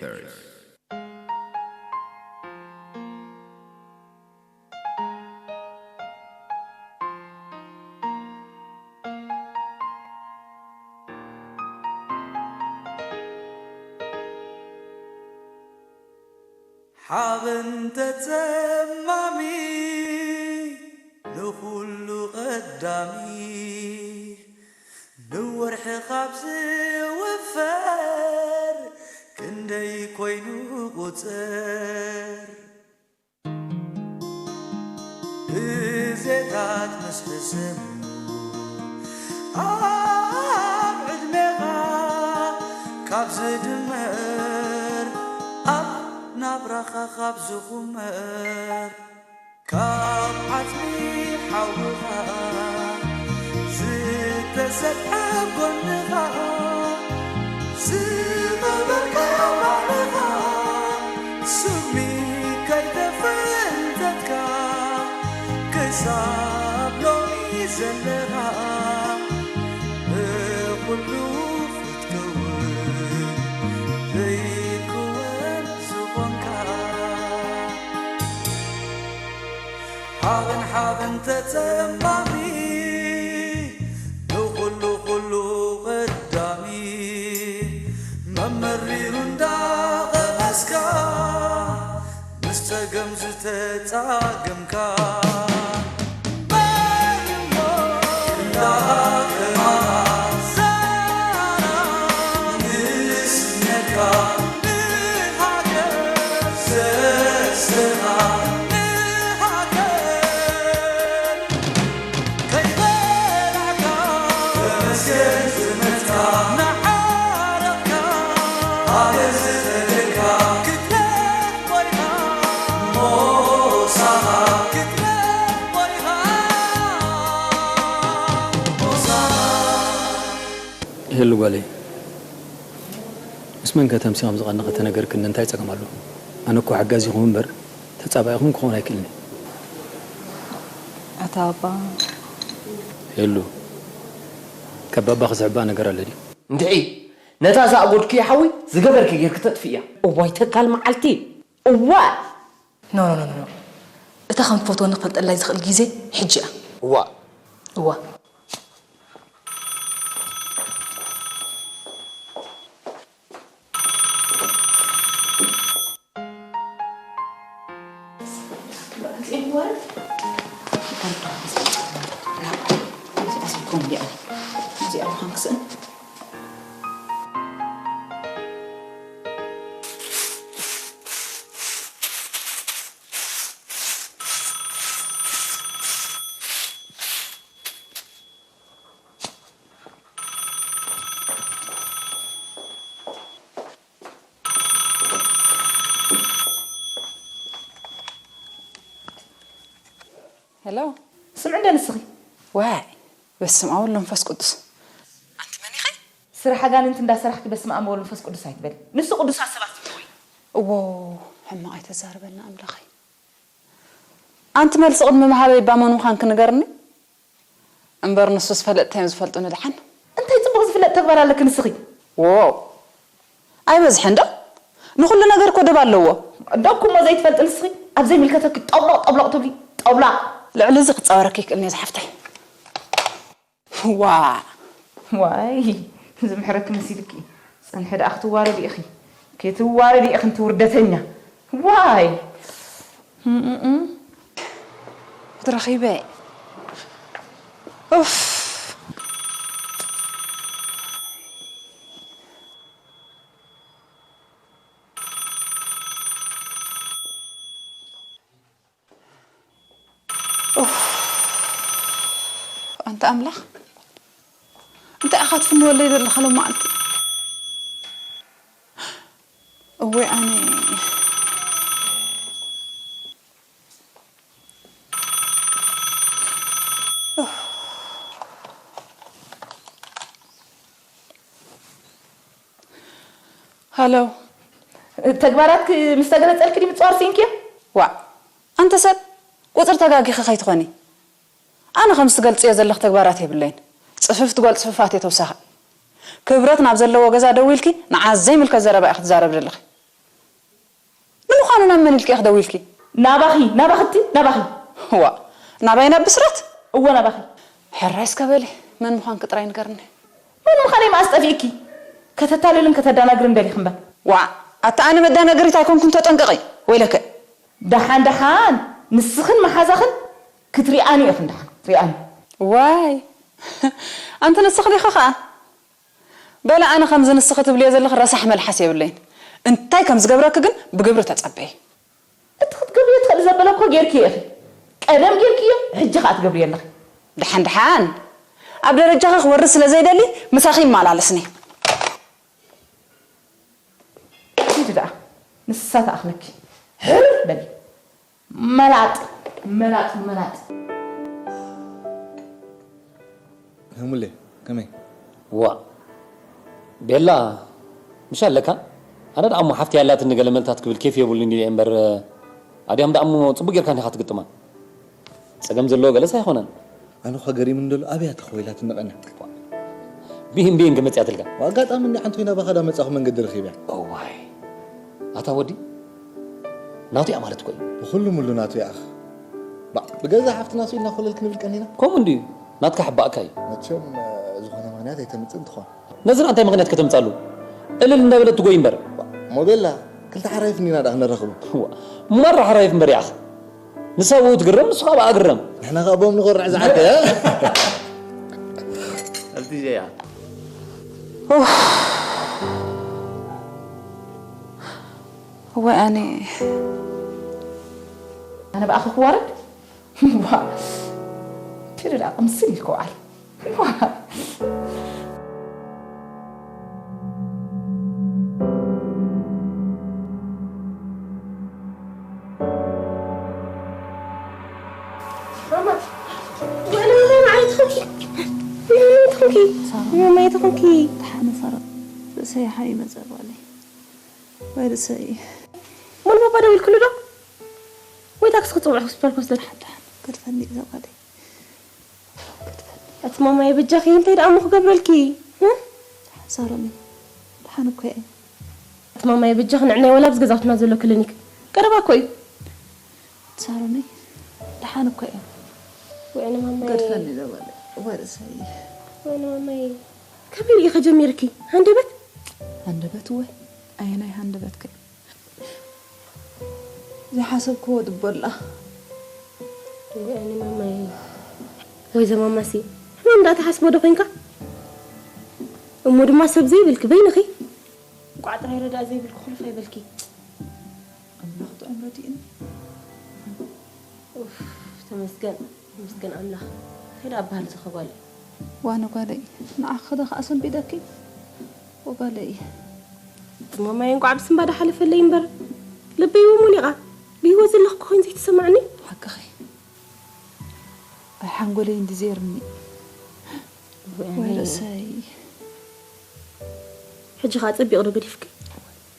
Earth. ሓበን ተጸማሚ ንኹሉ ቀዳሚ ንወርሒ ካብ ዝውፈር ክንደይ ኮይኑ ቁጽር ግዜታት ምስ ሕሰሙ ኣብ ዕድሜኻ ካብ ዝድመር ኣብ ናብራኻ ካብ ዝኹመር ካብ ዓጽሚ ሓውኻ ዝተሰጥሐ ጎንኻ ዝነበርካ ባዕልኻ ስሚ ከይተፈንተትካ ክሳብ ሎሚ ዘለኻ ብኹሉ ክትከውን ዘይክወን ዝኾንካ ሓበን ሓበን ተጸማሚ ንኹሉ ኩሉ ቀዳሚ መመሪሩ እንዳቐመስካ ምስ ጸገም ዝተጻገምካ ሄሉ ጓለይ፣ ምስ መን ከተምሲ ከም ዝቐንኺ ተነገርክኒ እንታይ ጸገም ኣሎ? ኣነ እኮ ሓጋዚኹም እምበር ተጻባኢኹም ክኸውን ኣይክእልን እየ። ኣታ ኣባ ሄሉ፣ ካብ ባባ ክስሕባ ነገር ኣሎ ድዩ? እንድዒ ነታ ዝኣጎድክያ ሓዊ ዝገበርኪ ጌርኪ ተጥፍእያ። እዋይ ተካል መዓልቲ እዋእ። No no no no no እታ ከም ትፈትወኒ ክፈልጠላይ ዝኽእል ግዜ ሕጂ እያ። እዋእ። እዋእ። ሄሎ ስምዒ እንደ ንስኺ። ዋይ በስመ ኣብ ወወልድ ወመንፈስ ቅዱስ። ኣንቲ መን ኢኺ? ስራሕ ኣጋንንቲ እንዳሰራሕኪ በስመ ኣብ ወወልድ ወመንፈስ ቅዱስ ኣይትበሊ። ንሱ ቅዱሳት ሰባት ዝብልዎ እዩ። እዎ ሕማቕ ኣይተዛርበና ኣምላኸይ። ኣንቲ መልሲ ቅድሚ ምሃበይ እባ መን ምዃንኪ ንገርኒ። እምበር ንሱስ ፈለጥቲ እዮም ዝፈልጡኒ ደሓን። እንታይ ጽቡቕ ዝፍለጥ ተግባር ኣለኪ ንስኺ? ዎው ኣይበዝሐን ዶ? ንኹሉ ነገር እኮ ዶብ ኣለዎ። ዶ እኮ እሞ ዘይትፈልጢ ንስኺ ኣብ ዘይምልከተኪ ጦብሎቕ ጦብሎቕ ትብሊ ጦብላቕ። ልዕሊ እዚ ክጻወረኪ ኣይክእልን እየ ዝሓፍተይ። ዋእ። ዋይ ዝምሕረኪ መሲልኪ ጽንሒ ደኣ ክትዋረዲ ኢኺ። ከይትዋረዲ ኢኺ ንቲ ውርደተኛ። ዋይ። ክትረኺበ ኡፍ ኣንታ ኣምላኽ እንታይ ኢኻ ትፍንወለይ ዘለኻ ሎም መዓልቲ እወይ ኣነ ሃሎ ተግባራትኪ ምስ ተገለጸልኪ ድዩ ምጽዋር ስኢንክዮ? ዋእ ኣንተ ሰብ ቁጽሪ ተጋጊኺ ከይትኾኒ ኣነ ከምዚ ትገልጽዮ ዘለኺ ተግባራት የብለይን ጽፍፍቲ ጓል ጽፍፋት እየ ተውሳኺ ክብረት ናብ ዘለዎ ገዛ ደው ኢልኪ ንዓኣ ዘይምልከት ዘረባ ኢኺ ትዛረቢ ዘለኺ ምዃኑ ናብ መን ኢልኪ ኢኺ ደዊልኪ? ናባኺ። ናባኽቲ ናባኺ። ዋ፣ ናባይ ናብ ብስራት? እወ ናባኺ። ሕራይ እስከ በሊ፣ መን ምዃንኪ ጥራይ ንገርኒ። መን ምዃነይ መኣስ ጠፊእኪ? ከተታልልን ከተዳናግርን ደሊኺ እምበር። ዋእ፣ ኣታ ኣነ መዳናገሪት ኣይኮንኩን፣ ተጠንቀቒ ወይለከ። ደሓን ደሓን ንስኽን መሓዛኽን ክትሪኣኒ ኢኽን፣ ደሓን ክትሪኣኒ። ዋይ ኣንቲ ንስኺ ዲኺ ኸኣ? በሊ ኣነ ከምዚ ንስኺ ትብልዮ ዘለኺ ረሳሕ መልሓስ የብለይን። እንታይ ከም ዝገብረኪ ግን ብግብሪ ተጸበዪ። እቲ ክትገብርዮ ትኽእሊ ዘበለ እኮ ጌርክዮ ኢኺ። ቀደም ጌርክዮ፣ ሕጂ ኸኣ ትገብርዮ ኣለኺ። ደሓን ደሓን ኣብ ደረጃኺ ክወርድ ስለ ዘይደሊ ምሳኺ ይመላለስኒ። ኪዲ ደኣ ንሳ ትኣኽለኪ። ሕር በሊ። መላጥ መላጥ መላጥ። ህሙሌ ከመይ? ዋእ ቤላ ምሽ ኣለካ? ኣነ ደኣ እሞ ሓፍተይ ኣላትኒ ገለ መልታት ክብል ኬፍ የብሉን ኢለ እየ እምበር ኣድያም ደኣ እሞ ጽቡቕ ጌርካ እንዲኻ ትግጥማ። ጸገም ዘለዎ ገለስ ኣይኾነን። ኣነ እኳ ገሪሙኒ ደሎ ኣበይ እያ ተኾይላ ትንቐና? ቢሂን ቢሂን ክመጽእ እያ ትልካ። ኣጋጣሚ እንዲ ዓንቶይ ናባኻ ዳ መጻኹ መንገዲ ረኺበያ። እዋይ ኣታ ወዲ ናቱ እያ ማለት እኮ እዩ። ብኹሉ ምሉ ናቱ ይኣኽ። ባዕ ብገዛ ሓፍትና ስኢልና ኮለል ክንብል ቀኒና። ከምኡ እንድዩ ናትካ ሕባእካ እዩ። መቸም ዝኾነ ምኽንያት ኣይተምጽእን ትኾን። ነዚ ንዓ እንታይ ምኽንያት ከተምጻሉ? እልል እንዳበለት ትጎይ እምበር። እሞ ቤላ ክልተ ሓራይፍ እንዲና ደኣ ክነራኽቦ። እዋ፣ ማራ ሓራይፍ እምበር ያኽ። ንሳ ብኡ ትግረም፣ ንሱ ካብ ኣግረም። ንሕና ካብ ቦም ንኾርዕ ዝዓርከ። ኣብቲ ጀያ። ወይ ኣነ ኣነ ብኣኺ ክዋረድ? ዋ፣ ኪዱ ደኣ ቅምስል ኢልኪ ውዓል። ርእሰይ ሓሚመ ጸባለይ ወይ ርእሰይ። ሞን ባባ ደዊልክሉ ዶ? ወይ ታክሲ ክጽውዕ ሆስፒታል ክወስደኪ? ሓዳን ገድፈኒ እዛ ጓለይ። ኣቲ ማማየ በጃኺ እንታይ ደኣ እሞ ክገብረልኪ? እ? ሓሳሮኒ ደሓን እኮ እየ። ኣቲ ማማየ በጃኺ ንዕናይ ወላ ኣብዚ ገዛውትና ዘሎ ክሊኒክ ቀረባ እኮ እዩ። ሳሮኒ ደሓን እኮ እየ። ወይነ ማማየ። ገድፈኒ እዛ ጓለይ። እዋይ ርእሰይ። ወይነ ማማየ። ከመይ ርኢኺ ጀሚርኪ? ሃንደበት? ሃንደበት እወ። ኣየናይ ሃንደበት ከ? ዘይሓሰብክዎ ድቦላ። ወይኒ ማማይ ወይ ዘማማሲ ሕማም ዳ ትሓስቦ ዶ ኮንካ? እሞ ድማ ሰብ ዘይብልኪ በይንኺ። እንቋዕ ጥራይ ረዳእ ዘይብልኪ ኩልፍ ኣይበልኪ። ኣምላኽ ጥዑም ረዲእኒ። ኡፍ ተመስገን ተመስገን ኣምላኽ። እንታይ ደኣ በሃል እዚ ኸጓል። ዋነ ጓለይ ንዓኺ ዶ ከኣ ሰንቢደኪ? ወጓለይ። ማማየ እንቋዕ ብስንባደ ሓለፈለይ እምበር ልበይ እውን ሞሊቓ ብህይወት ዘለኹ ክኾይን ዘይተሰማዕኒ። ሓቅኺ ኣይ ሓንጎለይ እንዲ ዜርኒ ወይ ርእሰይ። ሕጂ ኸኣ ጸቢቑ ዶ ገዲፍኪ?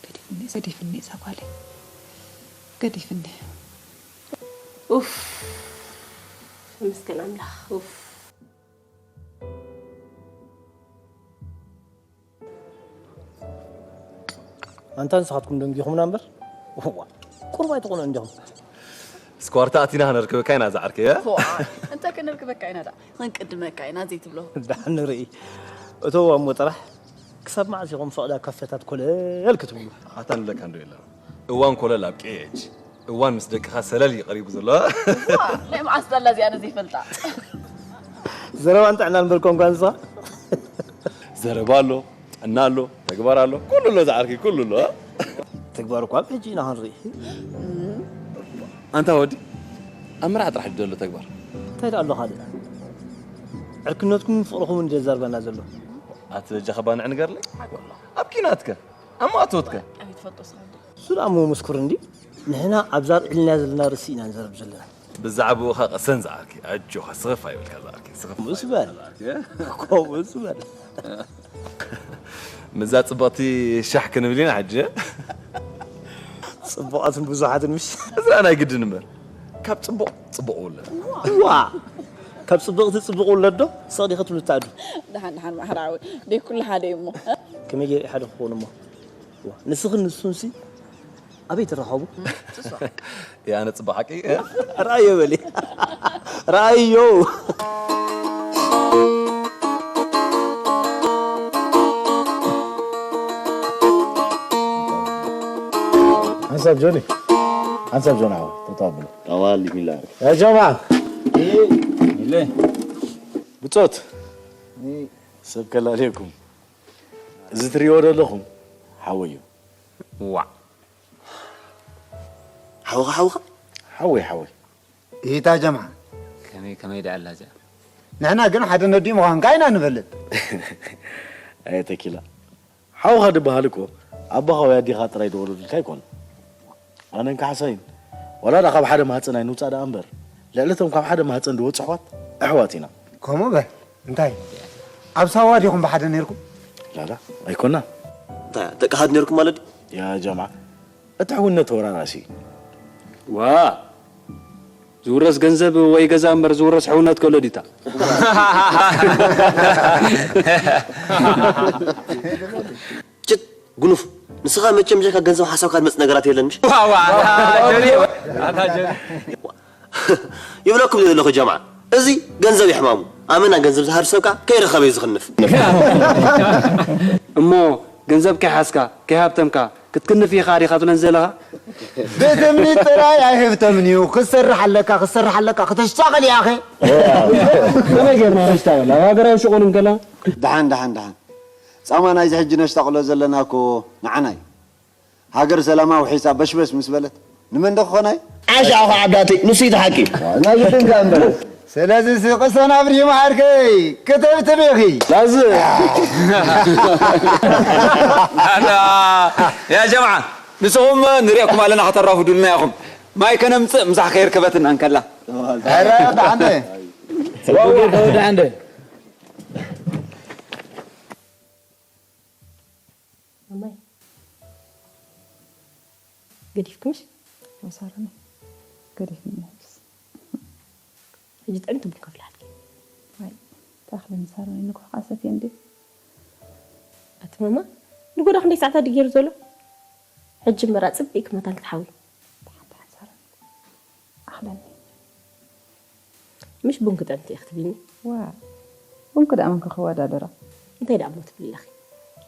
ገዲፍኒ ገዲፍኒ እዛ ጓለይ ገዲፍኒ። ኡፍ ተመስገን ኣምላኽ ኡፍ። ኣንታ ንስኻትኩም ደንጊኹምና እምበር እዋ ቁሩብ ኣይትኾኑን እንዲኹም። ስኳርታ ኣቲና ክነርክበካ ኢና ዝዓርከይ። እ? ፎኣ፣ እንተ ክንርክበካ ኢና ደኣ ክንቅድመካ ኢና ዘይትብሎ። ደሓን ንርኢ። እተዎ እሞ ጥራሕ ክሳብ መዓስ ኢኹም ፈቕዳ ካፈታት ኮለል ክትብሉ? ኣታ ንብለካ እንዶ የለን። እዋን ኮለል ኣብቂዐ ሕጂ። እዋን ምስ ደቅኻ ሰለል እዩ ቀሪቡ ዘሎ። ዋ፣ ናይ መዓስ ጠላ እዚኣ ኣነ ዘይፈልጣ። ዘረባን ጥዕናን በልኮም ኳ ንስኻ። ዘረባ ኣሎ፣ ጥዕና ኣሎ፣ ተግባር ኣሎ፣ ኩሉ ኣሎ ዝዓርከይ፣ ኩሉ ኣሎ። ተግባር እኳ ኣብ ሕጂ ኢና ክንርኢ። ኣንታ ወዲ፣ ኣብ መርዓ ጥራሕ ድዩ ዘሎ ተግባር? እንታይ ደኣ ኣሎ ካልእ? ዕርክነትኩምን ፍቕርኹምን ድዩ ዘዛርበና ዘሎ? ኣቲ በጃኻ ባንዕ ንገርለይ። ኣብ ኪናትከ? ኣብ ማእቶትከ? ኣበይ ትፈልጦ ስኻ እንዲ? እሱ ደኣ እሞ ምስኩር እንዲ ንሕና ኣብዛ ኣብዒልናያ ዘለና ርእሲ ኢና ንዘርብ ዘለና። ብዛዕባኡ ኸኣ ቀሰን ዝዓርከይ፣ ኣጆኻ ስኽፍ ኣይበልካ ዝዓርከይ፣ ስኽፍ ምስበል። ከምኡስ በል። ምስዛ ጽብቕቲ ሻሕ ክንብል ኢና ሕጂ። ጽቡቓትን ብዙሓትን ምሽ? እዛ ናይ ግድን እምበር። ካብ ጽቡቕ ጽቡቕ ውለድ። ዋ! ካብ ጽብቕቲ ጽቡቕ ውለድ ዶ? ስቕ ዲኺ ትብሉ ትኣዱ? ደሓን ደሓን ማሕራዊ። ደይ ኩሉ ሓደ እዩ እሞ። ከመይ ገይረ ሓደ ክኸውን እሞ? ንስኽን ንሱንሲ ኣበይ ትራኸቡ? ያነ ጽባቂ ራእዮ በሊ። ራእዮ። ሓንሳብ ጆኒ፣ ሓንሳብ ጆን ዓዋ ተተባብሉ። ኣዋል ሚላር ያ ጀማ ኢለ ብጾት ሰብ ከላለየኩም እዚ ትሪኦ ዘለኹም ሓወይ እዩ። ዋ ሓውኻ ሓውኻ ሓወይ ሓወይ ኢታ ጀምዓ ከመይ ከመይ ደኣ ኣላ እዚኣ ንሕና ግን ሓደ ነዲ ምዃንካ ኢና ንፈልጥ። ኣየ ተኪላ ሓውኻ ድበሃል እኮ ኣቦኻ ወይ ኣዴኻ ጥራይ ዝወለዱልካ ኣይኮኑ ኣነን ካሕሳይን ዋላ ዳ ካብ ሓደ ማህፀን ኣይንውፃእ ደኣ እምበር ልዕለቶም ካብ ሓደ ማህፀን ዝወፁ ኣሕዋት ኣሕዋት ኢና ከምኡ በል እንታይ ኣብ ሳዋ ዲኹም ብሓደ ነይርኩም ላላ ኣይኮና እንታይ ደቂ ሃድ ነርኩም ማለት ድዩ? ያ ጀምዓ እቲ ሕውነት ተወራራሲ ዋ ዝውረስ ገንዘብ ወይ ገዛ እምበር ዝውረስ ሕውነት ከሎ ዲታ ጭት ጉኑፍ ንስኻ መቸም ጀካ ገንዘብ ሓሳብካ ዝመፅ ነገራት የለን ምሽ ዋዋ ጀሪ ኣታ ጀሪ ይብለኩም ዘለኹ ጀምዓ እዚ ገንዘብ ይሕማሙ ኣመና ገንዘብ ዝሃብ ሰብካ ከይረኸበ እዩ ዝኽንፍ እሞ ገንዘብ ከይሓዝካ ከይሃብተምካ ክትክንፍ ኢኻ ዲኻ ትብለን ዘለኻ ብትምኒት ጥራይ ኣይህብተምን እዩ ክትሰርሕ ኣለካ ክትሰርሕ ኣለካ ክተሽታቐል ኢኻ ከመይ ጌርና ነሽታቐል ኣብ ሃገራዊ ሽቑል እንከላ ደሓን ደሓን ደሓን ፃማ ናይዚ ሕጂ ነሽታቕሎ ዘለና እኮ ንዓና እዩ ሃገር ሰላማ ውሒሳ በሽበሽ ምስ በለት ንመን ዶ ክኾና እዩ ዓሻ ኸ ዓዳተይ ንሱ እዩ ሓቂ ናይ ግድንካ እምበር ስለዚ ስቕሰን ኣብርሂም ዓርከይ ክትብትብ ኢኺ ላዝ ያ ጀምዓ ንስኹም ንሪእኩም ኣለና ከተራፍዱልና ኢኹም ማይ ከነምፅእ ምሳሕ ከየርከበትና እንከላ ኧረ ብሓንደ ተወደ ዓንደ ማማይ ገዲፍክምሽ መሳርኒ ገዲፍኒ ነብስ ሕጂ ጥዕምቲ ቡን ከፍልሓልኪ ዋይ ታኽሊ መሳርኒ ንኩሕ ቃሰት እንዲ ኣቲ ማማ ንጎዳ ክንደይ ሰዓታት ድዩ ገይሩ ዘሎ ሕጂ መራ ፅብቅ መታን ክትሓዊ ኣኽለኒ ምሽ ቡን ክጠምቲ ኢኺ ትብልኒ ዋ ቡንክ ደኣ መን ክወዳደራ እንታይ ደኣ እሞ ትብሊ ኣለኺ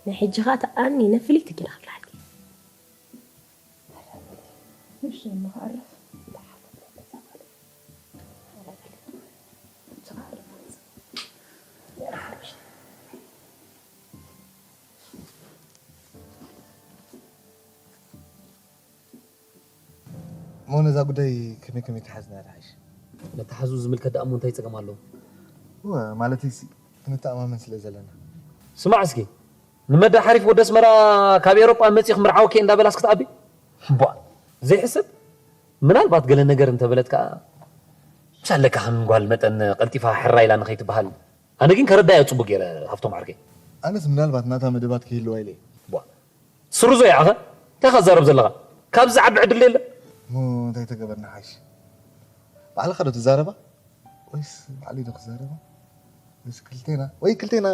ናይ ሕጂ ኸኣ ተኣኒነ ፍልይቲ ጌረ ክብልሓልኪ ምሽ እሞ ክዕርፍ እሞ ነዛ ጉዳይ ከመይ ከመይ ተሓዝና ደሓሽ? ነተሓዙ ዝምልከት ደኣ እሞ እንታይ ጸገም ኣለዎ? እወ፣ ማለተይሲ ክንተኣማመን ስለ ዘለና። ስማዕ እስኪ፣ ንመዳ ሓሪፍ ወዲ ኣስመራ ካብ ኤውሮጳ መጺእኺ ምርዓወኪ እየ እንዳበላስ ክትኣቢ? ቧእ፣ ዘይሕሰብ። ምናልባት ገለ ነገር እንተበለት ከኣ፣ ምሽ ኣለካ ከም ጓል መጠን ቀልጢፋ ሕራይ ኢላ ንኸይትበሃል። ኣነ ግን ከረዳእያ ጽቡቕ ገይረ ሃብቶም ዓርከይ። ኣነስ ምናልባት ናታ መደባት ክህልዋ ኢለ እየ። ቧእ፣ ስሩዞ ይዓኸ እንታይ ኻዛረብ ዘለኻ ካብዚ ዓቢ ዕድል የለ እሞ እንታይ ተገበርና ሓይሽ ባዕልኻ ዶ ትዛረባ ወይስ ባዕለይ ዶ ክዛረባ ወይስ ክልቴና ወይ ክልቴና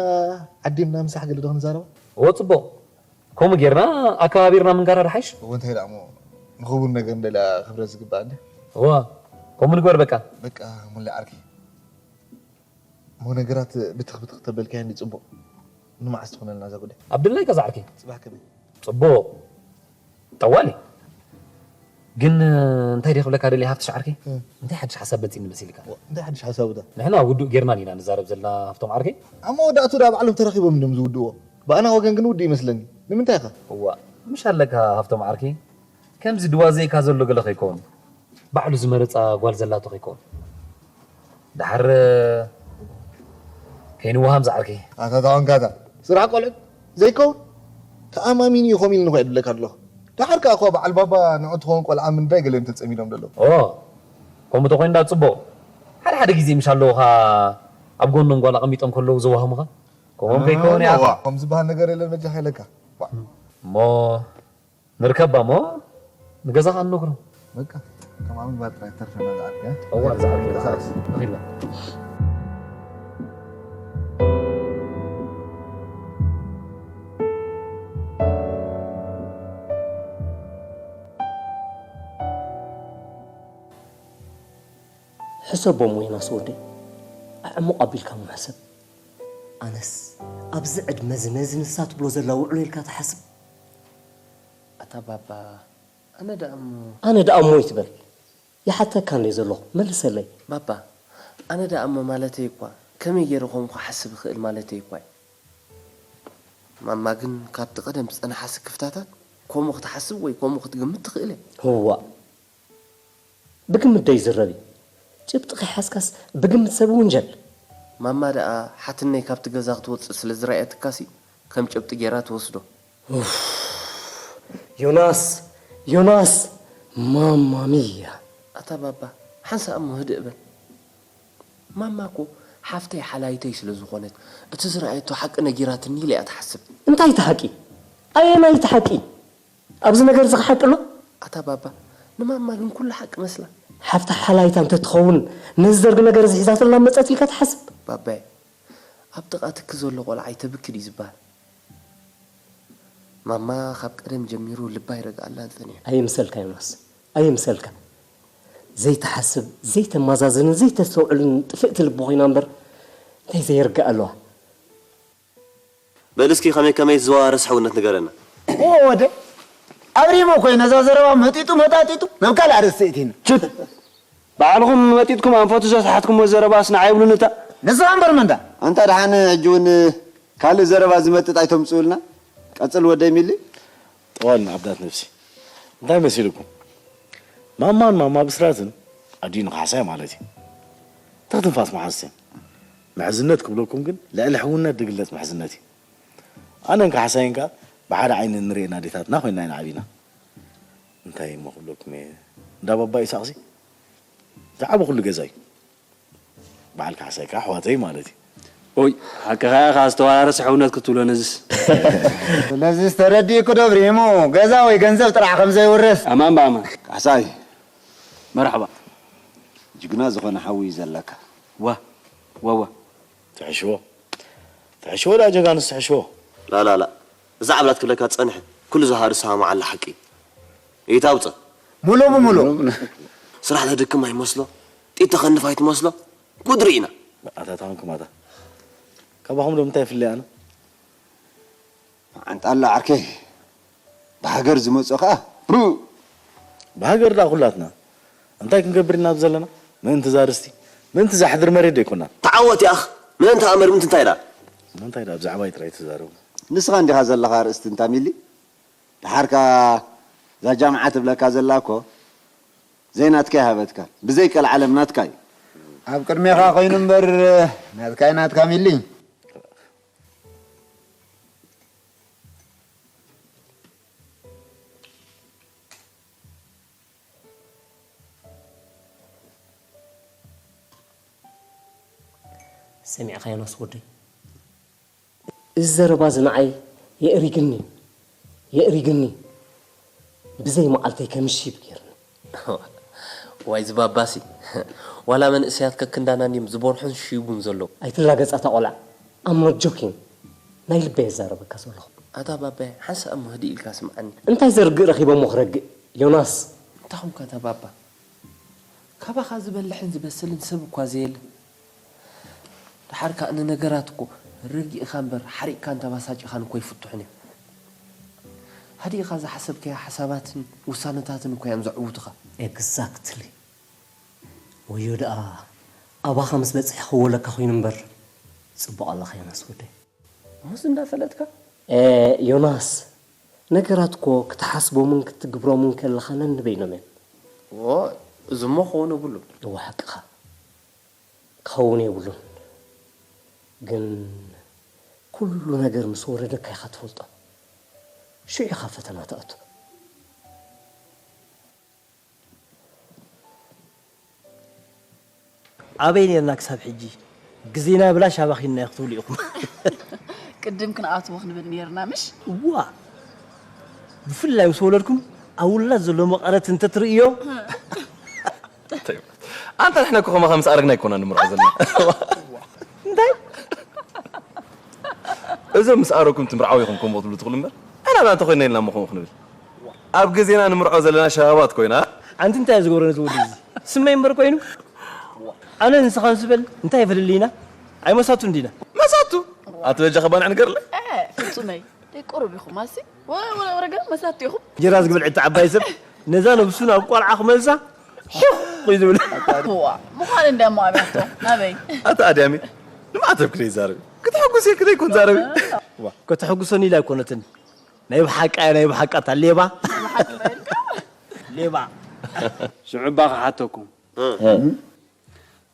ዓዲምና ምሳሕ ገለ ዶ ክንዛረባ እወ ጽቡቕ ከምኡ ጌርና ኣከባቢርና ምንጋራ ድሓይሽ እወ እንታይ ደኣ እሞ ንኽቡር ነገር እንደልያ ክብረት ዝግባእ እንደ እወ ከምኡ ንግበር በቃ በቃ ሙሌ ዓርኪ እሞ ነገራት ብትኽ ብትኽ ተበልካዮ እንዲ ጽቡቕ ንመዓስ ትኾነልና እዛ ጉዳይ ኣብድላይ ከዛዕርኪ ጽባሕ ከመይ ጽቡቕ ጠዋሊ ግን እንታይ ደይ ክብለካ ደልየ ሃፍትሽ ዓርከይ እንታይ ሓድሽ ሓሳብ መፂኒ መሲልካ እንታይ ሓድሽ ሓሳብ ዳ ንሕና ውዱእ ጌርና ኢና ንዛረብ ዘለና ሃፍቶም ዓርከይ ኣብ መወዳእቱ ዳ ባዕሎም ተራኺቦም እንድም ዝውድእዎ ብኣና ወገን ግን ውዱእ ይመስለኒ ንምንታይ ኢኻ እዋ ምሽ ኣለካ ሃፍቶም ዓርከይ ከምዚ ድዋ ዘይካ ዘሎ ገለ ከይከውን ባዕሉ ዝመረፃ ጓል ዘላቶ ከይከውን ደሓር ከይንወሃም ዝዓርከይ ኣታ ታዋንካታ ስራሕ ቆልዑት ዘይከውን ተኣማሚኑ እዩ ከምኡ ኢሉ ንኸይዱ ዝብለካ ኣለኹ ደሓር ከኣ እኳ በዓል ባባ ንዑ ትኸውን ቆልዓ ምንዳይ ገለ እዮም ተጸሚዶም ዘለዉ ኦ ከምኡ ተኾይኑ ዳ ጽቡቕ ሓደ ሓደ ግዜ ምሽ ኣለዉኻ ኣብ ጎኖም ጓል ኣቐሚጦም ከለዉ ዘዋህሙኻ ከምኦም ከይከውን እያ ከም ዝበሃል ነገር የለን በጃኻ ኢለካ እሞ ንርከባ እሞ ንገዛ ከዓ ንነግሮ በቃ ከምኣ ምግባር ጥራይ ተርፈና ዝዓርከ እዋ ዝዓርከ ተሳእስ ንኺድና ሕሰቦም ዮናስ ወደይ፣ ኣዕሙቕ ኣቢልካ እሞ ሕሰብ። ኣነስ ኣብዚ ዕድመ እዚ ነዚ ንሳ ትብሎ ዘላ ውዕሎ ኢልካ ትሓስብ? ኣታ ባባ፣ ኣነ ደኣ እሞ ኣነ ደኣ እሞ ይትበል። ይሓተካ እንደ ዘለኹ መልሰለይ። ባባ፣ ኣነ ደኣ እሞ ማለተይ እኳ ከመይ ገይረ ከምኡ ክሓስብ እኽእል ማለተይ እኳ እዩ። ማማ ግን ካብቲ ቀደም ዝጸንሓ ስክፍታታት ከምኡ ክትሓስብ ወይ ከምኡ ክትግምት ትኽእል እያ። እዋእ፣ ብግምት ዶ ይዝረብ እዩ? ጭብጢ ከይሓዝካስ ብግምት ሰብ ይውንጀል። ማማ ደኣ ሓትነይ ካብቲ ገዛ ክትወጽእ ስለ ዝረኣየትካሲ ከም ጭብጢ ገይራ ትወስዶ። ኡፍ፣ ዮናስ፣ ዮናስ፣ ማማ ሚያ። ኣታ ባባ፣ ሓንሳእ እሞ ህድእ በል። ማማ እኮ ሓፍተይ ሓላይተይ ስለ ዝኾነት እቲ ዝረኣየቶ ሓቂ ነጊራትኒ ኢለ እያ ትሓስብ። እንታይ እቲ ሓቂ? ኣየናይ እቲ ሓቂ? ኣብዚ ነገር እዚ ሓቂ ኣሎ? ኣታ ባባ፣ ንማማ ግን ኩሉ ሓቂ መስላ። ሓፍታ ሓላይታ እንተትኸውን ነዚ ደርጊ ነገር እዚ ሒዛትላ መጸት ኢልካ ትሓስብ? ባባየ፣ ኣብ ጥቓ ትኪ ዘሎ ቆልዓ ኣይተብክድ እዩ ዝበሃል። ማማ ካብ ቀደም ጀሚሩ ልባ ይረግኣላን ጸኒሑ። ኣይምሰልካ ዮናስ፣ ኣይምሰልካ። ዘይትሓስብ፣ ዘይተማዛዝንን ዘይተስተውዕልን ጥፍእቲ ልቢ ኮይና እምበር እንታይ ዘየርግእ ኣለዋ? በል እስኪ ከመይ ከመይ ዝዘዋረስ ሕውነት ንገረና። ኦ ወደ ኣብሪሞ ኮይነ እዛ ዘረባ መጢጡ መጣጢጡ ናብ ካልእ ኣርእስቲ እቲና። ችት! ባዕልኹም መጢጥኩም ኣንፈቱ ዘስሓትኩሞ ዘረባስ ንዓይ ይብሉኒ እታ። ንስኻ እምበር መንታ? ኣንታ ደሓን ሕጂ እውን ካልእ ዘረባ ዝመጥጥ ኣይተምጽኡልና። ቀጽል ወደይ ሚሊ። ጠዋል ንዓብዳት ነፍሲ። እንታይ መሲልኩም? ማማን ማማ ብስራትን ኣዲኡ ንካሕሳይ ማለት እዩ። ትኽ ትንፋስ መሓዝትን። ምሕዝነት ክብለኩም ግን ልዕሊ ሕውነት ዝግለጽ ምሕዝነት እዩ። ኣነን ካሕሳይን ከኣ ብሓደ ዓይኒ እንርእየን ኣዴታትና ኮይንና ኢና ዓቢና። እንታይ እሞ ክብለኩም እየ? እንዳ ባባ ኢሳቕሲ ዝዓበኹሉ ገዛ እዩ። በዓል ካሕሳይ ከኣ ኣሕዋተይ ማለት እዩ። ኦይ፣ ሓቅኻ ኢኻ፣ ዝተወራረሰ ሕውነት ክትብሎ ነዝስ። ስለዚስ ተረዲእኩ ዶ ብሪሙ? ገዛ ወይ ገንዘብ ጥራሕ ከም ዘይውረስ። ኣማን ብኣማን። ካሕሳይ። መርሓባ። ጅግና ዝኾነ ሓዊ እዩ ዘለካ። ዋ፣ ዋ፣ ዋ። ትሕሽዎ። ትሕሽዎ ደኣ ጀጋኑስ ትሕሽዎ። ላላላ። እዛ ዓብላት ክብለካ ትጸንሐ፣ ኩሉ ዝሃርሳ መዓላ ሓቂ እዩ። ኢታውጸ። ሙሉ ብሙሉ። ስራሕ ተድክም ኣይመስሎ፣ ጢት ተኸንፍ ኣይትመስሎ፣ ጉድ ርኢና። ኣታ ታንኩም ኣታ። ካባኹም ዶ ምንታይ ይፍለይ ኣነ? ኣንጣላ ዓርከይ፣ ብሃገር ዝመጾ ኸኣ፣ ቡ! ብሃገር ደኣ ኩላትና። እንታይ ክንገብር ኢና ኣብዚ ዘለና? ምእንቲ እዛ ርስቲ፣ ምእንቲ እዛ ሕድሪ መሬት ዶ ኣይኮናን? ተዓወት ያኽ፣ ምእንቲ ኣመር ምእንቲ እንታይ ደኣ? ምእንታይ ደኣ ብዛዕባይ ጥራይ ትዛረቡ? ንስኻ እንዲኻ ዘለኻ ኣርእስቲ እንታ ሚሊ? ደሓር ከኣ እዛ ጃምዓ ትብለካ ዘላ እኮ ዘይናትካ ይሃበትካ፣ ብዘይ ቀልዓለም ናትካ እዩ። ኣብ ቅድሜኻ ኮይኑ እምበር ናትካ እዩ ናትካ ሚሊ። ሰሚዕካ ዮናስ ወደይ? እዚ ዘረባ እዚ ንዓይ የእሪግኒ፣ የእሪግኒ። ብዘይ መዓልተይ ከምሽይብ ገይርኒ። ዋይ ዝባባሲ፣ ዋላ መንእሰያት ከክንዳና እንድዮም ዝበርሑን ሽይቡን ዘለዉ። ኣይትላገጻ እታ ቆልዓ። I'm not joking። ናይ ልበይ እዛረበካ ዘለኹ። ኣታ ባባየ፣ ሓንሳእ እሞ ህድእ ኢልካ ስምዓኒ። እንታይ ዘርግእ ረኺቦ እሞ ክረግእ? ዮናስ። እንታይ ኾንካ እታ ባባ? ካባኻ ዝበልሕን ዝበስልን ሰብ እኳ ዘየለ። ደሓር ከኣ ንነገራት እኮ ረጊእኻ እምበር ሓሪቕካን ተባሳጪኻን እኮ ኣይፍትሑን እዮም። ሃዲእኻ ዝሓሰብካዮ ሓሳባትን ውሳነታትን እኮ እዮም ዘዕውቱኻ። Exactly። ወዮ ደኣ ኣባኻ ምስ በጽሐ ክወለካ ኮይኑ እምበር ጽቡቕ ኣለኻ ዮናስ ወደይ። እሞስ እንዳፈለጥካ? ኤ፣ ዮናስ፣ ነገራት እኮ ክትሓስቦምን ክትግብሮምን ከለኻ ነንበይኖም እዮም። ዎ፣ እዚ እሞ ክኸውን የብሉን። እወ፣ ሓቅኻ። ክኸውን የብሉን። ግን ኩሉ ነገር ምስ ወረደካ ኢኻ ትፈልጦ። ሽዑ ኢኻ ፈተና ትኣቱ። ኣበይ ኔርና ክሳብ ሕጂ? ግዜና ብላሽ ኣባኺንናዮ ክትብሉ ኢኹም። ቅድም ክንኣትዎ ክንብል ኔርና፣ ምሽ? እዋ! ብፍላይ ምስ ወለድኩም ኣብ ውላድ ዘሎ መቐረት እንተትርእዮ። ኣንታ ንሕና እኮ ከማኻ ምስ ኣረግና ኣይኮናን ንምርዖ ዘለና። እንታይ? እዞም ምስ ኣረግኩም ትምርዓው ኢኹም ከምኡ ትብሉ ትኽእሉ እምበር፣ ኣና እንተ ኮይንና ኢልና እሞ ከምኡ ክንብል። ኣብ ግዜና ንምርዖ ዘለና ሸባባት ኮይና። ኣንቲ እንታይ ዝገብሮ ነዚ ወዲ እዚ? ስመይ እምበር ኮይኑ? ኣነ ንስኻ ምስ በል እንታይ ይፈልለይና? ኣይመሳቱን ዲና? መሳቱ? ኣቲ በጃኻ ባንዕ ንገርለይ? ፍጹመይ ደይ ቁሩብ ኢኹም ኣሲ ወረገ መሳቱ ኢኹም። እንጀራ ዝግብል ዕቲ ዓባይ ሰብ ነዛ ነብሱ ናብ ቆልዓ ክመልሳ ሒኽ እዩ ዝብል። ዋ ምዃን እንደሞ ኣብያቶ ናበይ ኣታ ኣድያሚ ንማዕተብ ክደ ይዛረብ ክትሕጉስ ኢልክ ዘይኮን ዛረብ። ከተሕጉሰኒ ኢላ ኣይኮነትን። ናይ ብሓቃ ናይ ብሓቃ እታ ሌባ ሌባ። ሽዑባ ክሓተኩም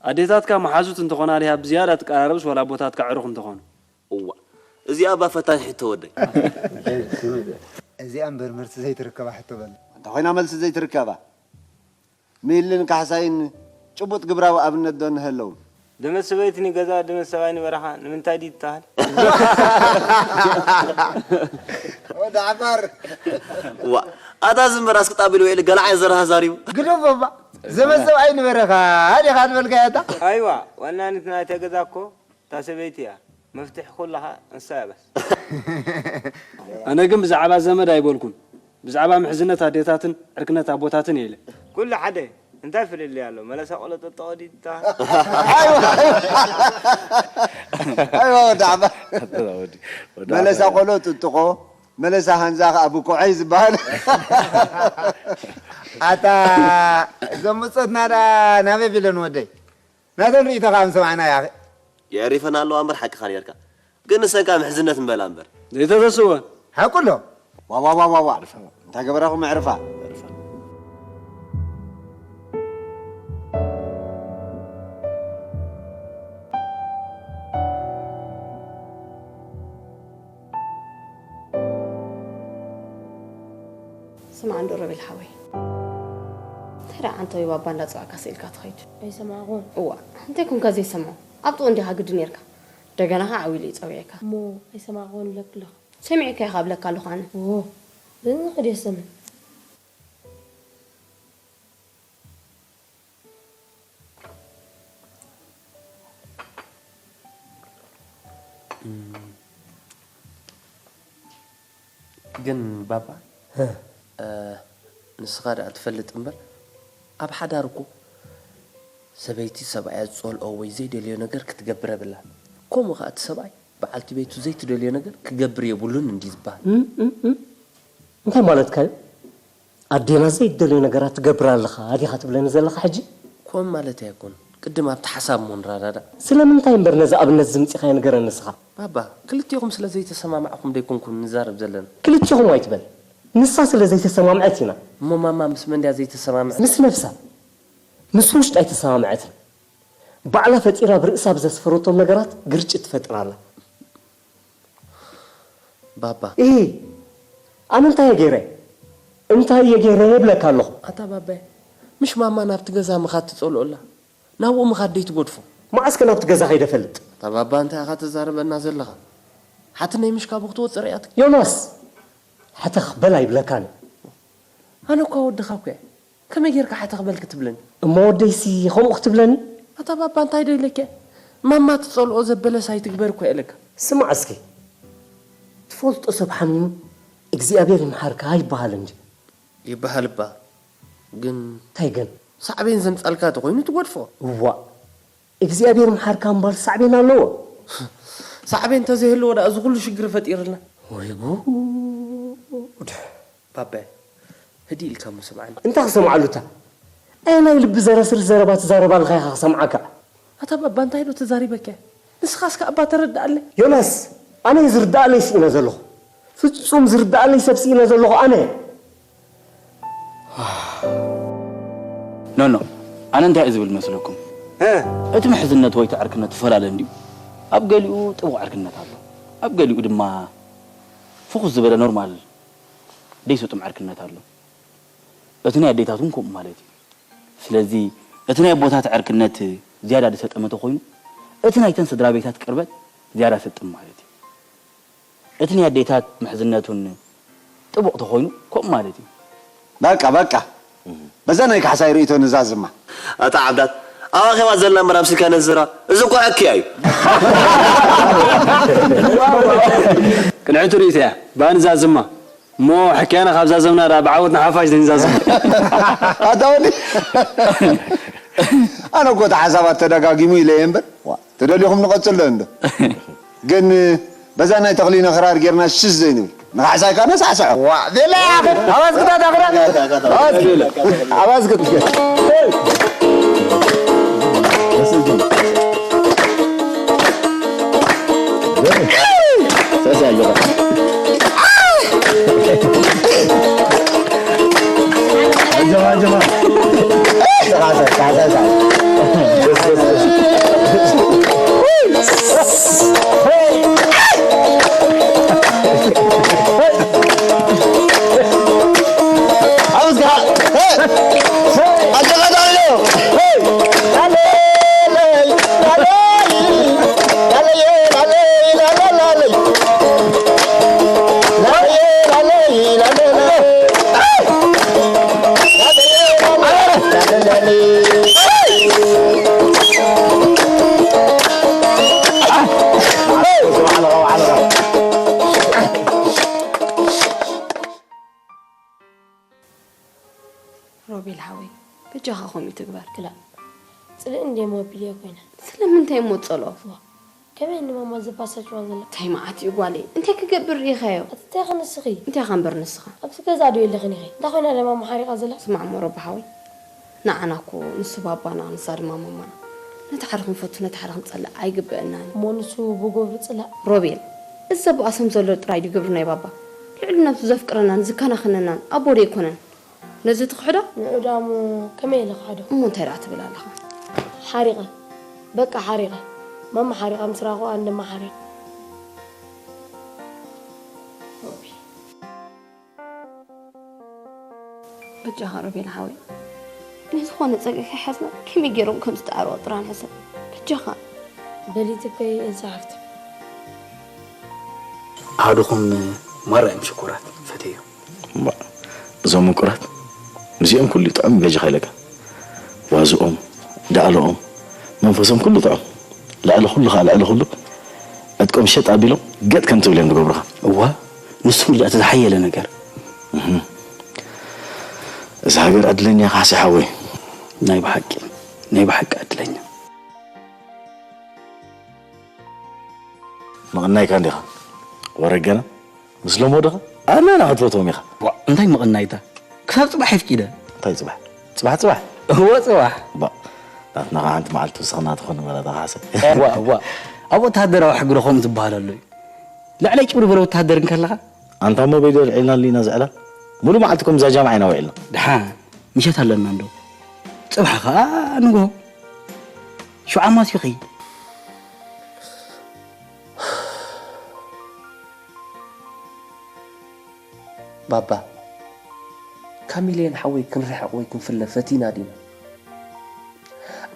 ኣዴታትካ መሓዙት እንተኾና ድያ ብዝያዳ ትቀራረብስ ዋላ ኣቦታትካ ዕሩኽ እንተኾኑ? እዋ እዚኣ እባ ፈታኝ ሕቶ ወደይ። እዚኣ እምበር መልሲ ዘይትርከባ ሕቶ በል። እንተ ኮይና መልሲ ዘይትርከባ ሚልን ካሕሳይን ጭቡጥ ግብራዊ ኣብነት ዶ እንሀለዎም? ድመት ሰበይቲ ንገዛ ድመት ሰብኣይ ንበረኻ ንምንታይ ድዩ ትበሃል? ወዲ ዓፋር ዋ ኣታ ዝምበር ኣስክጣ ቢል ውዒል ገላዓይ ዘረሃ ዛሪቡ ግደፎ እባ ዘመን ሰብኣይ ንበረኻ ዲኻ ዝበልካያ እታ ኣይዋ ዋናኒት ናይተ ገዛ እኮ እታ ሰበይቲ እያ መፍትሒ ኩላኻ እንሳ እያ በስ ኣነ ግን ብዛዕባ ዘመድ ኣይበልኩን ብዛዕባ ምሕዝነት ኣዴታትን ዕርክነት ኣቦታትን እየ ኢለ ኩሉ ሓደ እንታይ ፍልልይ ኣሎ መለሳ ቆሎ ጠጠቆ ድዩ ትበሃል ኣይዋ ወዲ ዓፋር መለሳ ቆሎ ጥጥቆ መለሳ ሃንዛ ከዓ ብኮዐይ ዝበሃል ኣታ እዞም ብፆትና ደኣ ናበይ ቢለን ወደይ ናተን ርእይቶ ከዓ ምሰማዕና ያኸ የዕሪፈን ኣለዋ እምበር ሓቅኻ ነርካ ግን ንሰንካ ምሕዝነት ንበላ እምበር ዘይተተስወ ሓቁ ኣሎ ዋዋዋዋዋ እንታይ ገበራኹም ኣዕርፋ ስማዕ እንዶ ሮቤል ሓወይ እንታይ ደኣ ዓንተቢ ባባ እንዳፀዋዕካ ስኢልካ ትኸይድ ኣይሰማዕኹን እዋ እንታይ ኮንካ ዘይሰምዖ ኣብ ጥቕኡ እንዲኻ ግዲ ነርካ ደገና ኸዓ ዓው ኢሉ እዩ ፀዊዕካ እሞ ኣይሰማዕኹን ኢለኪ ኣለኹ ሰሚዐካ ኢኻ እብለካ ኣለኹ ኣነ ኦ በዚ ኸድዮ ሰምን ግን ባባ ንስኻ ደኣ ትፈልጥ እምበር ኣብ ሓዳር እኮ ሰበይቲ ሰብኣያ ዝጸልኦ ወይ ዘይደልዮ ነገር ክትገብር የብላን። ከምኡ ኸኣ እቲ ሰብኣይ በዓልቲ ቤቱ ዘይትደልዮ ነገር ክገብር የብሉን እንድዩ ዝበሃል። እንታይ ማለትካ እዩ? ኣዴና ዘይትደልዮ ነገራት ትገብር ኣለኻ ዲኻ ትብለኒ ዘለኻ ሕጂ? ከምኡ ማለተይ ኣይኮን። ቅድም ኣብቲ ሓሳብ እሞ ንረዳዳእ። ስለምንታይ እምበር ነዚ ኣብነት ዝምጺኻዮ ንገረኒ ንስኻ። ባባ፣ ክልቴኹም ስለ ዘይተሰማማዕኹም ደይኮንኩም ንዛረብ ዘለና። ክልቴኹም ኣይትበል። ንሳ ስለ ዘይተሰማምዐት ኢና። እሞ ማማ ምስ መን ድያ ዘይተሰማምዐት? ምስ ነብሳ። ምስ ውሽጣ ኣይተሰማምዐትን። ባዕላ ፈጢራ ኣብ ርእሳ ብዘስፈረቶም ነገራት ግርጭት ትፈጥር ኣላ። ባባ። ኢሂ ኣነ እንታይ እየ ገይረ? እንታይ እየ ገይረ እብለካ ኣለኹ። ኣታ ባባየ ምሽ ማማ ናብቲ ገዛ ምኻድ ትጸልኦ ኣላ ናብኡ ምኻድ ደይትገድፎ። መዓስከ ናብቲ ገዛ ከይደ እፈልጥ? ኣታ ባባ እንታይ ኢኻ ተዛርበና ዘለኻ? ሓትነይ ምሽ ካብኡ ክትወጽእ ርእያትኪ? ዮናስ ሕተኽ በል ኣይብለካን። ኣነ እኳ ወድኻ እኮ እየ። ከመይ ጌርካ ሕተኽ በል ክትብለኒ? እሞ ወደይሲ ከምኡ ክትብለኒ? ኣታ ባባ እንታይ ዶ ኢለኪ? ማማ ትጸልኦ ዘበለስ ኣይትግበር እኮ እየ ኢለካ። ስማዕ እስኪ ትፈልጦ ሰብ ሓሚሙ እግዚኣብሔር ይምሓርካ ይበሃል እንጂ። ይበሃል እባ ግን። እንታይ ግን? ሳዕቤን ዘምጻልካ ተኾይኑ ትገድፎ። እዋእ እግዚኣብሔር ምሓርካ እምባር ሳዕቤን ኣለዎ። ሳዕቤን ተዘይህልዎ ደኣ እዚ ኩሉ ሽግር ፈጢርልና። ወይ ጉድ። ባባይ ህድእ ኢልካ እሞ ስምዓኒ። እንታይ ክሰምዓሉ እታ ኣየናይ ልቢ ዘረስርስ ዘረባ ትዛረብ ኣለኻ ኢኻ ክሰምዓካ። ኣታ ባባ እንታይ ዶ ተዛሪበካ እየ ንስኻስ ከኣ እባ ተረድኣለይ። ዮናስ ኣነ እየ ዝርድኣለይ ስኢነ ዘለኹ ፍጹም ዝርድኣለይ ሰብ ስኢነ ዘለኹ ኣነ። ኖኖ ኣነ እንታይ እየ ዝብል መስለኩም እቲ ምሕዝነት ወይ እቲ ዕርክነት ትፈላለ እንድዩ ኣብ ገሊኡ ጥቡቕ ዕርክነት ኣሎ ኣብ ገሊኡ ድማ ፍኹስ ዝበለ ኖርማል ደይሰጡም ዕርክነት ኣሎ እቲ ናይ ኣዴታት እውን ከምኡ ማለት እዩ ስለዚ እቲ ናይ ኣቦታት ዕርክነት ዝያዳ ዝሰጠመ ተኾይኑ እቲ ናይተን ስድራ ቤታት ቅርበት ዝያዳ ሰጥም ማለት እዩ እቲ ናይ ኣዴታት ምሕዝነቱን ጥቡቕ ተኾይኑ ከምኡ ማለት እዩ። በቃ በቃ በዛ ናይ ካሕሳይ ርእይቶ ንዛዝማ። ኣታ ዓብዳት ኣብ ኣኼባ ዘላ እምበር ኣብ ስልኪ ኣነዝራ እዚ እኮ ሕክያ እዩ። ቅንዕቲ ርእይቶ እያ ብኣ ንዛዝማ እሞ ሕክያና ካብ ዛዘምና ደኣ ብዓወት ንሓፋሽ ዘይንዛዝማ። ኣታ ወዲ ኣነ እኮ እቲ ሓሳባት ተደጋጊሙ ኢለ እየ እምበር፣ ዋ፣ ተደሊኹም ንቐጽሎ እንዶ። ግን በዛ ናይ ተኽሊነ ክራር ጌርና ሽሽ ዘይንብል፣ ንኻሕሳይካ ነሳዕስዖ። ዋ፣ ቤላ ያኺ። ኣባዝግታ ዳኽራ። ኣባዝግታ። ኣባዝግታ። ሮቤል ሓወይ፣ በጃኻ ከምኡ ትግበር። ክላእ ጽልኢ እንዴ ሞቢልዮ ኮይነ። ስለምንታይ እሞ ትጸልኦ? ዋ፣ ከመይ ንማማ ዘባሳጭዋ ዘላ? እንታይ መዓት እዩ ጓለይ? እንታይ ክገብር ርኢኻዮ? ኣቲ እንታይ ኸ ንስኺ? እንታይ ኸ እምበር ንስኻ? ኣብዚ ገዛ ዶ የለኽን ኢኺ? እንታይ ኮይና ደ ማማ ሓሪቓ ዘላ? ስማዕ እሞ ሮቢ ሓወይ፣ ንዓና እኮ ንሱ ባባና፣ ንሳ ድማ ማማና። ነቲ ሓደ ክንፈቱ፣ ነቲ ሓደ ክንጸልእ ኣይግበአናን እዩ። እሞ ንሱ ብገብሩ ጽላእ? ሮቤል፣ እዚ ዘባእሶም ዘሎ ጥራይ ድዩ ግብሪ ናይ ባባ? ልዕሊ ነብሱ ዘፍቅረናን ዝከናኸነናን ኣቦ ዶ ኣይኮነን? ነዚ ትኽሕዶ? ንዑ ደኣ እሞ ከመይ ኢለ ክሕዶ? እሞ እንታይ ደኣ ትብል ኣለኻ? ሓሪቐ። በቃ ሓሪቐ። ማማ ሓሪቓ ምስ ረኣኹ ኣነ ድማ ሓሪቐ። ሮቢ። በጃኻ ሮቤል ሓወይ። ናይ ዝኾነ ጸገ ከይሓዝና ከመይ ገይሮም ከም ዝጠዓርዋ ጥራይ ንሕሰብ። በጃኻ። በሊ ትበይ ኤልሳ ሓፍቲ። ኣሃዱኹም ማራ እዮም ሽኮራት፣ ፈትየዮም። እምባእ፣ እዞም ምቁራት ምስኦም ኩሉ ጥዑም እዩ በጃኻ ኢለካ። ዋዝኦም፣ ዳእለኦም፣ መንፈሶም ኩሉ ጥዑም። ልዕሊ ኩሉ ኸኣ፣ ልዕሊ ኩሉ ዕጥቆም ሸጥ ኣቢሎም ገጥ ከም ትብል እዮም ዝገብሩኻ። እዋ፣ ንሱ እንድያ እቲ ዝሓየለ ነገር። እህ። እዛ ሃገር ዕድለኛ ኢኻ ካሕሳይ ሓወይ። ናይ ብሓቂ፣ ናይ ብሓቂ ዕድለኛ። ምቕናይካ እንዲኻ ወረ ገና ምስ ሎሞ ዲኻ ኣመና ክትፈትዎም ኢኻ። ዋእ፣ እንታይ ምቕናይታ? ክሳብ ጽባሕ የፍቂደ። እንታይ ጽባሕ? ጽባሕ፣ ጽባሕ? እወ፣ ጽባሕ። ባእ፣ ናትና ኸዓ ሓንቲ መዓልቲ ውስኽና ትኾን እምበር ኣታ ካሕሳይ። ዋእ፣ ዋእ። ኣብ ወተሃደራዊ ሕጊ ዶ ከምኡ ዝበሃል ኣሎ እዩ? ልዕለይ ጭብርብረ ወተሃደር እንከለኻ? ኣንታ እሞ በይዶ ኣልዒልናሉ ኢና ዝዕላል። ሙሉእ መዓልቲ እኮ ምስዛ ጃምዓ ኢና ውዒልና። ደሓን፣ ምሸት ኣለና እንዶ። ጽባሕ ኸኣ ንግሆ። ሽዑ ኣማስዩ ኸይድ። ባባ፣ ካብ ሚልዮን ሓወይ ክንርሕቕ ወይ ክንፍለ ፈቲና ዲና?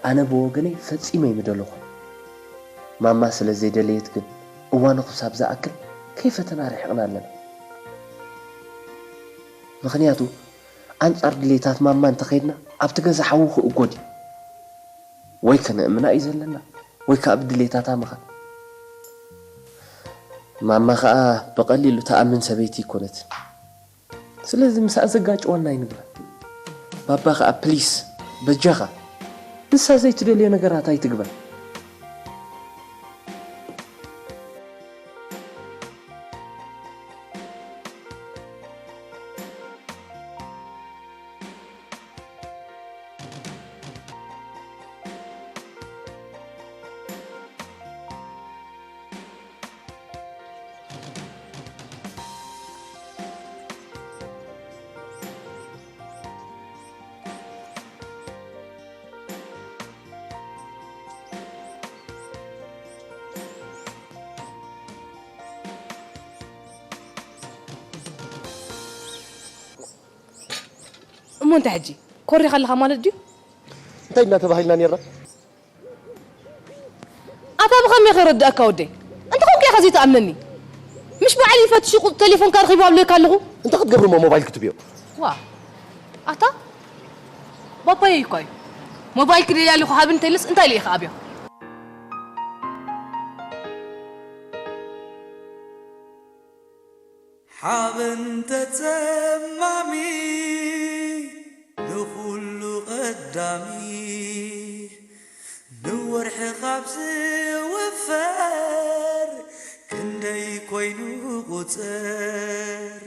ኣነ ብወገነይ ፈጺመ ኣይምደለኹን። ማማ ስለ ዘይደለየት ግን እዋኑ ክሳብ ዝኣክል ከይፈተና ርሒቕና ኣለና። ምኽንያቱ ኣንጻር ድሌታት ማማ እንተኸይድና ኣብቲ ገዛ ሓዊ ክእጎድ እዩ። ወይ ከነእምና እዩ ዘለና ወይ ከኣ ብድሌታታ ምኻድ። ማማ ኸኣ ብቐሊሉ ትኣምን ሰበይቲ ኣይኮነትን። ስለዚ ምስኣ ዘጋጭወና ኣይንግበር። ባባ ኸኣ ፕሊስ በጃኻ ንሳ ዘይትደልዮ ነገራት ኣይትግበር። እሞ እንታይ ሕጂ ኮሪኻ ኣለኻ ማለት ድዩ? እንታይ ኢልና ተባሂልና ነይርና? ኣታ ብኸመይ ከረድኣካ ወደይ? እንተ ኾንካ ኢኻ ዘይትኣምነኒ። ምሽ ባዕለይ ፈትሹ ቁ-፣ ቴሌፎንካ ረኺቡ ኣብለካ ኣለኹ። እንታይ ክትገብር እሞ ሞባይል ክትብዮ? ዋ፣ ኣታ ባባየይ እኳ እዩ። ሞባይል ክደልያ ኣለኹ ሃብኒ እንተይልስ እንታይ ኢለ ኢኻ ኣብዮ? ሓበን ተጸማሚ ንኹሉ ቀዳሚ ካብ ዝውፈር ክንደይ ኮይኑ ቁፅር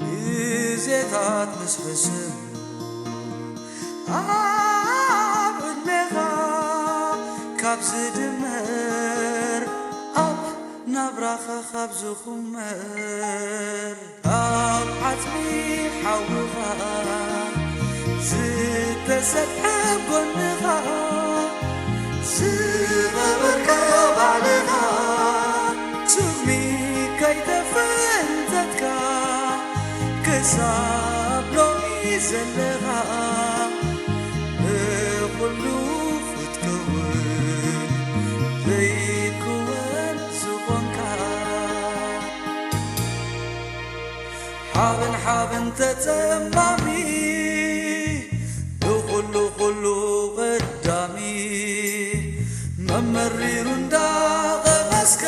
ግዜታት ምስ ሕስብ ኣብ ዕድሜኻ ካብ ዝድመር ኣብ ናብራኻ ካብ ዝኹመር ካብ ዓጽሚ ሓውኻ ዝተሰብሐ ጎንኻ ዝቐበርካ ባዕልኻ ስሚ ከይተፈንተትካ ክሳብ ሎሚ ዘለኻ ንኹሉ ክትከውን ዘይክወን ዝኾንካ ሓበን ሓበን ተጸማሚ ንኹሉ ኩሉ ቀዳሚ መመሪሩ እንዳቐመስካ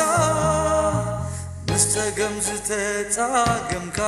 ምስ ጸገም ዝተጻገምካ